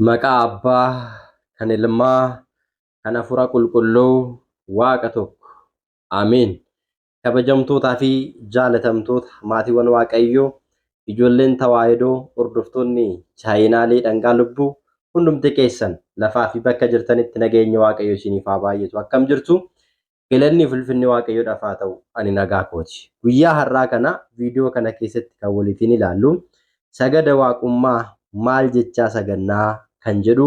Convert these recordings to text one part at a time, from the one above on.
Maqaa Abbaa, kan Ilmaa, kan Hafuura Qulqulluu, Waaqa tokko. Ameen. Kabajamtootaa fi jaalatamtoota maatiiwwan Waaqayyoo, ijoolleen Tawaahidoo, hordoftoonni chaayinaalee Dhangaa Lubbuu, hundumti keessan lafaa fi bakka jirtanitti nageenya Waaqayyoo isiniif haa baay'atu. Akkam jirtu? Galanni fi ulfinni Waaqayyoodhaaf haa ta'u. Ani nagaa kooti. Guyyaa har'aa kana viidiyoo kana keessatti kan walitiin ilaallu sagada waaqummaa maal jechaa sagannaa kan jedhu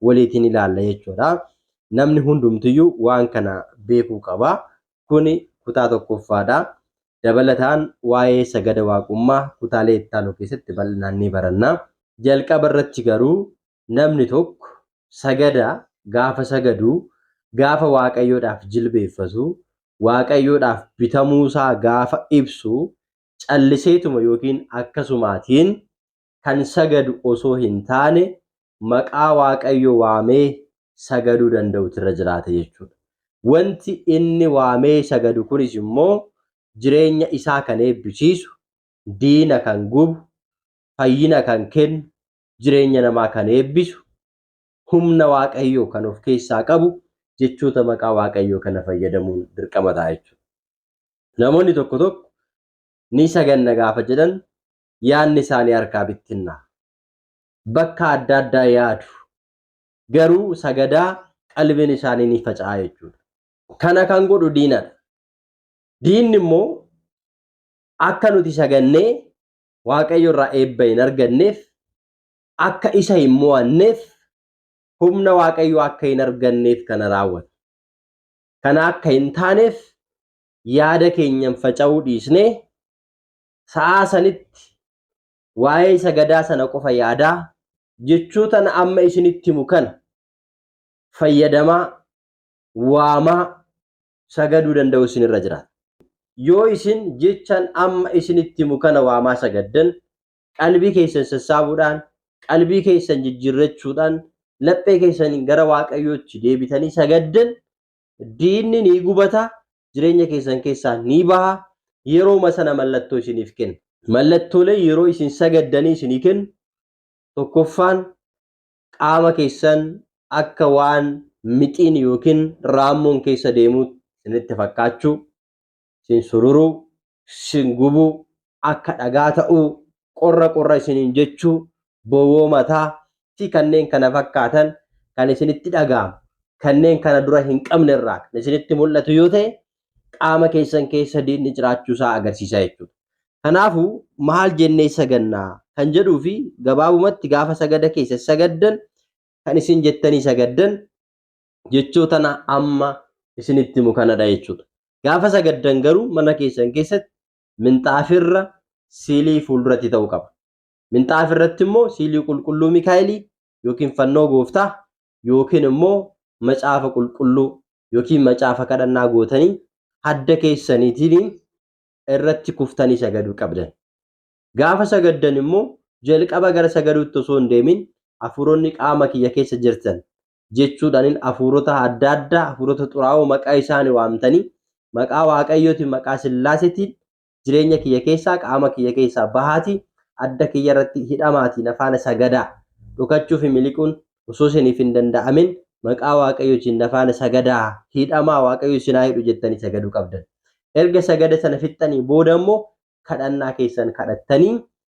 waliitiin ilaalla jechuudha. Namni hundumtiyyuu waan kana beekuu qaba. Kuni kutaa tokkoffaadha. Dabalataan waa'ee sagada waaqummaa kutaalee itti aanu keessatti bal'inaan ni baranna. Jalqaba irratti garuu namni tokko sagada gaafa sagadu, gaafa Waaqayyoodhaaf jilbeeffatu, Waaqayyoodhaaf bitamuusaa gaafa ibsu calliseetuma yookiin akkasumaatiin kan sagadu osoo hin taane maqaa Waaqayyo waamee sagaduu danda'utu irra jiraata jechuudha. Wanti inni waamee sagadu kunis immoo jireenya isaa kan eebbisiisu, diina kan gubu, fayyina kan kennu, jireenya namaa kan eebbisu, humna Waaqayyoo kan of keessaa qabu jechoota maqaa Waaqayyoo kana fayyadamuun dirqama ta'a jechuudha. Namoonni tokko tokko ni saganna gaafa jedhan yaadni isaanii harkaa bittinnaa. Bakka adda addaa yaadu. Garuu sagadaa qalbiin isaanii ni faca'a jechuudha. Kana kan godhu diinadha. Diinni immoo akka nuti sagannee Waaqayyo irraa eebba hin arganneef, akka isa hin mo'anneef, humna Waaqayyoo akka hin arganneef kana raawwata. Kana akka hin taaneef yaada keenyan faca'uu dhiisnee sa'aa sanitti waa'ee sagadaa sana qofa yaadaa jechootan amma isinitti himu kana fayyadamaa waamaa sagaduu danda'u isinirra jiraata. Yoo isin jechan amma isinitti himu kana waamaa sagaddan, qalbii keessan sassaabuudhaan, qalbii keessan jijjiirrachuudhaan, laphee keessan gara Waaqayyootti deebitanii sagaddan, diinni ni gubata, jireenya keessan keessaa ni baha, yerooma sana mallattoo isiniif kenna. Mallattoolee yeroo isin sagaddanii isinii kennu tokkoffaan qaama keessan akka waan mixiin yookiin raammoon keessa deemuutti isinitti fakkaachuu, isin sururuu, isin gubuu, akka dhagaa ta'uu, qorra qorra isiniin jechuu, bowwoo mataa fi kanneen kana fakkaatan kan isinitti dhaga'amu kanneen kana dura hin qabne irraa kan isinitti mul'atu yoo ta'e qaama keessan keessa diinni jiraachuu isaa agarsiisa jechuudha. Kanaafuu maal jennee sagannaa kan jedhuu fi gabaabumatti gaafa sagada keessa sagaddan kan isin jettanii sagaddan jechootana amma isinitti himu kanadha jechuudha. Gaafa sagaddan garuu mana keessan keessatti minxaafirra siilii fuulduratti ta'uu qaba. Minxaafirratti immoo siilii qulqulluu Mikaa'elii yookiin fannoo gooftaa yookiin immoo macaafa qulqulluu yookiin macaafa kadhannaa gootanii hadda keessaniitiin irratti kuftanii sagaduu qabdan. Gaafa sagaddan immoo jalqaba gara sagaduutti osoo hin deemin hafuuronni qaama kiyya keessa jirtan jechuudhaanin hafuurota adda addaa hafuurota xuraa'oo maqaa isaanii waamtanii maqaa Waaqayyootiin maqaa Sillaaseetiin jireenya kiyya keessaa qaama kiyya keessaa bahaatii adda kiyya irratti hidhamaatii na faana sagadaa dhokachuu fi miliquun osoo isiniif hin danda'amin maqaa Waaqayyootiin na faana sagadaa hidhamaa Waaqayyo isin haa hidhu jettanii sagaduu qabdan. Erga sagada sana fixxanii booda immoo kadhannaa keessan kadhattanii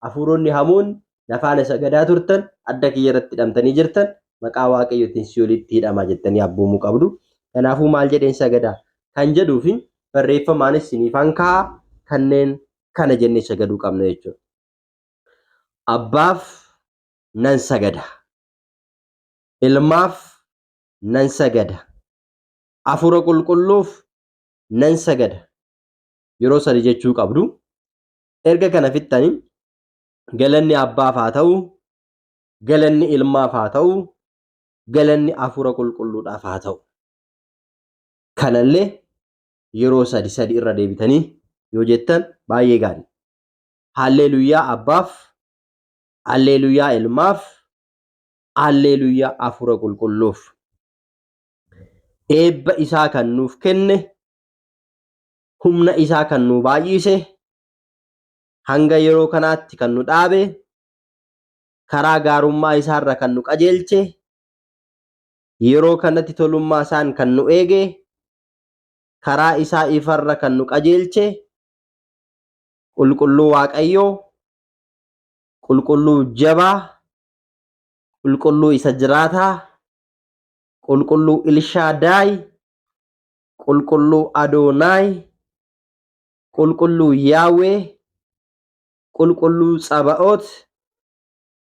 hafuuronni hamoon na faana sagadaa turtan adda kiyya irratti hidhamtanii jirtan maqaa Waaqayyootiin si'olitti hidhamaa jettanii abboomuu qabdu. Kanaafuu maal jedheen sagadaa kan jedhuu fi barreeffamaanis isiniifan kaa'a kanneen kana jennee sagaduu qabna jechuudha. Abbaaf nan sagada. Ilmaaf nan sagada. Hafuura qulqulluuf nan sagada. Yeroo sadi jechuu qabdu. Erga kana fixxanii galanni abbaaf haa ta'u, galanni ilmaaf haa ta'u, galanni hafuura qulqulluudhaaf haa ta'u. Kanallee yeroo sadi sadi irra deebitanii yoo jettan baay'ee gaarii. Halleeluyyaa abbaaf, halleeluyyaa ilmaaf, halleeluyyaa hafuura qulqulluuf. Eebba isaa kan nuuf kenne, humna isaa kan nu baay'ise, hanga yeroo kanaatti kan nu dhaabe, Karaa gaarummaa isaarra kan nu qajeelche, yeroo kanatti tolummaa isaan kan nu eege, karaa isaa ifarra kan nu qajeelche, qulqulluu Waaqayyoo, qulqulluu jabaa, qulqulluu isa jiraataa, qulqulluu Ilshaadaay, qulqulluu Adoonaay, qulqulluu Yaawee, qulqulluu Tsaba'oot,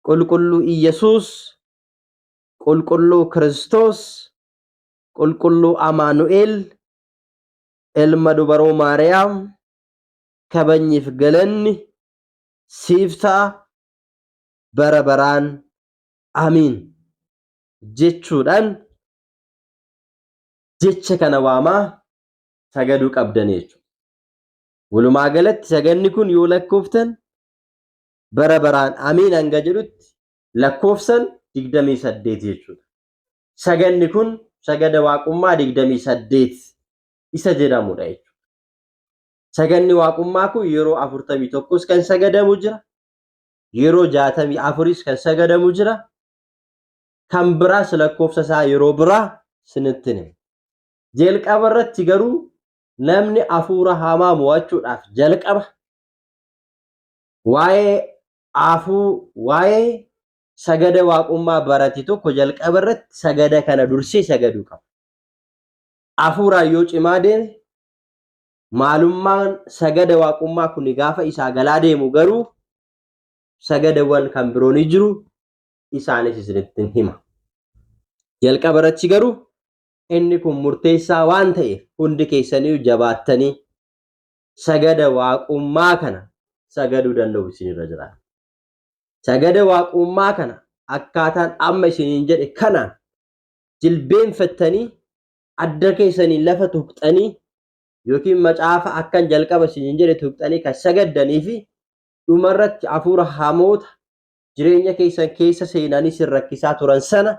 qulqulluu Iyyasuus, qulqulluu Kiristoos, qulqulluu Amaanu'el, ilma dubaroo Maariyaam, kabajniif galanni siif ta'a bara baraan amiin jechuudhaan jecha kana waamaa sagaduu qabdan jechuudha. Walumaa galatti saganni kun yoo lakkooftan bara baraan amiin hanga jedhutti lakkoofsan 28 jechuudha. Saganni kun sagada waaqummaa 28 isa jedhamudha jechuudha. Saganni waaqummaa kun yeroo 41s kan sagadamu jira. Yeroo 64s kan sagadamu jira. Kan biraas lakkoofsa isaa yeroo biraa sinitti hima. Jalqaba irratti garuu namni hafuura hamaa mo'achuudhaaf jalqaba waa'ee afuu waa'ee sagada waaqummaa barate tokko jalqaba irratti sagada kana dursee sagaduu qaba. Hafuuraan yoo cimaa deeme maalummaan sagada waaqummaa kun gaafa isaa galaa deemu garuu sagadawwan kan biroo ni jiru isaanis isinitti hima. Jalqaba irratti garuu inni kun murteessaa waan ta'eef hundi keessaniyyuu jabaattanii sagada waaqummaa kana sagaduu danda'u isinirra jira. Sagada waaqummaa kana akkaataan amma isiniin jedhe kanaan jilbeenfattanii adda keessanii lafa tuqxanii yookiin macaafa akkan jalqaba isiniin jedhe tuqxanii kan sagaddanii fi dhumarratti hafuura hamoota jireenya keessan keessa seenanii sin rakkisaa turan sana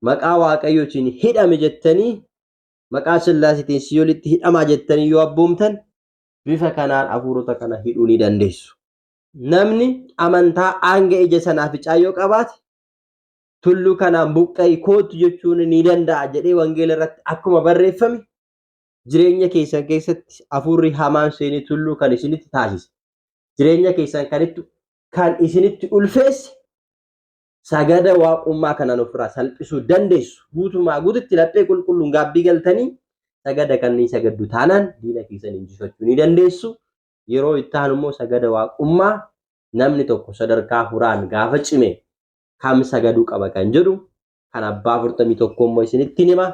maqaa Waaqayyootiin hidhame jettanii maqaa Sillaaseetiin si'oolitti hidhamaa jettanii yoo abboomtan bifa kanaan hafuurota kana hidhuu ni dandeessu. Namni amantaa hanga ija sanaa ficaa yoo qabaate tulluu kanaan buqqa'i kootu jechuun ni danda'a jedhee wangeela irratti akkuma barreeffame jireenya keessan keessatti hafuurri hamaan seenee tulluu kan isinitti taasise jireenya keessan kan isinitti ulfeesse sagada waaqummaa kanaan ofirraa salphisuu dandeessu. Guutumaa guututti laphee qulqulluun gaabbii galtanii sagada kanneen sagaddu taanaan diina keessan injifachuu ni dandeessu. Yeroo itti aanu immoo sagada waaqummaa namni tokko sadarkaa huraan gaafa cime kam sagaduu qaba kan jedhu kan abbaa 41 immoo isinitti hima.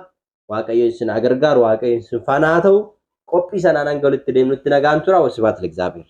Waaqayyo isin haa gargaaru, Waaqayyo isin faana haa ta'u. Qophii sanaan hanga walitti deemnutti nagaan tura. Wasibaat Ligzaabeer.